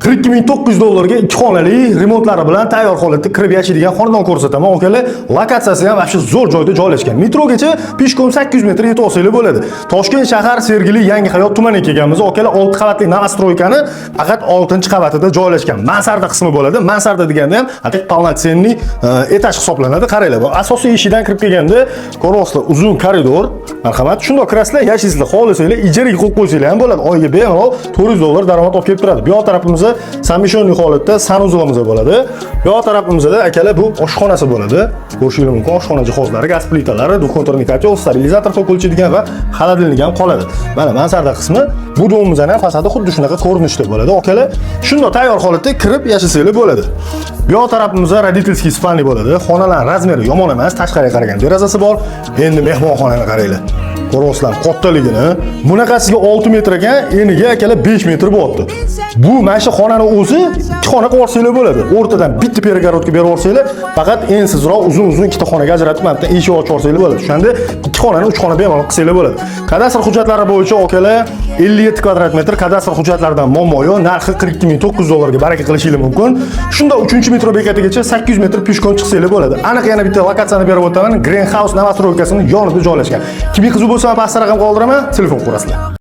42 900 dollarga ikki xonali, remontlari bilan tayyor holatda kirib yashaydigan xonadon ko'rsataman. Akalar, lokatsiyasi ham вообще zo'r joyda joylashgan. Metrogacha пешком 800 metr yetib olsanglar bo'ladi. Toshkent shahar, Sergeli, Yangi Hayot tumaniga kelganmiz. Akalar, 6 qavatli новостройка ni faqat 6-qavatida joylashgan. Mansarda qismi bo'ladi. Mansarda deganda ham ataq полноценный этаж hisoblanadi. Qaranglar, bu asosiy eshikdan kirib kelganda ko'ryapsizlar, uzun koridor. Marhamat, shundoq kirasizlar, yashaysizlar, xohlasanglar ijaraga qo'yib qo'ysanglar ham bo'ladi. Oyiga bemalol 400 dollar daromad olib kelib turadi. Bu yoq tarafimizda совмещенный holatda санузел imiz bo'ladi. Bu yoq tarafimizda, akalar, bu oshxonasi bo'ladi. Ko'rishingiz mumkin, oshxona jihozlari, gaz plitalari, двухконтурный котел, sterilizator to'kilchidigan va холодильник ham qoladi. Mana mansarda qismi, bu дом imizni ham fasadi xuddi shunaqa ko'rinishda bo'ladi. Akalar, shundoq tayyor holatda kirib yashasanglar bo'ladi. Bu yoq tarafimizda родительский спальня bo'ladi. Xonalar размер i yomon emas, tashqariga qaragan derazasi bor. Endi mehmonxonani qaranglar. Ko'ryapsizlar kattaligini. Bunaqasiga 6 metr ekan, eniga, akalar, 5 metr bo'lyapti. Bu mana shu xonani o'zi ikki xona qilib yuborsanglar bo'ladi. O'rtadan bitta перегородка berib yuborsanglar, faqat ensizroq uzun-uzun ikkita xonaga ajratib, mana bitta eshik ochib yuborsanglar bo'ladi. O'shanda ikki xonani uch xona bemalol qilsanglar bo'ladi. Kadastr hujjatlari bo'yicha, akalar, 57 kvadrat metr, kadastr hujjatlaridan muammo yo'q. Narxi 42 900 dollarga baraka qilishingiz mumkin. Shunda 3-metro bekatigacha 800 metr пешком chiqsanglar bo'ladi. Aniq yana bitta lokatsiyani berib o'taman. Green House новостройка sini yonida joylashgan. Kimga qiziq bo'lsa, pastda raqam qoldiraman, telefon ko'rasizlar.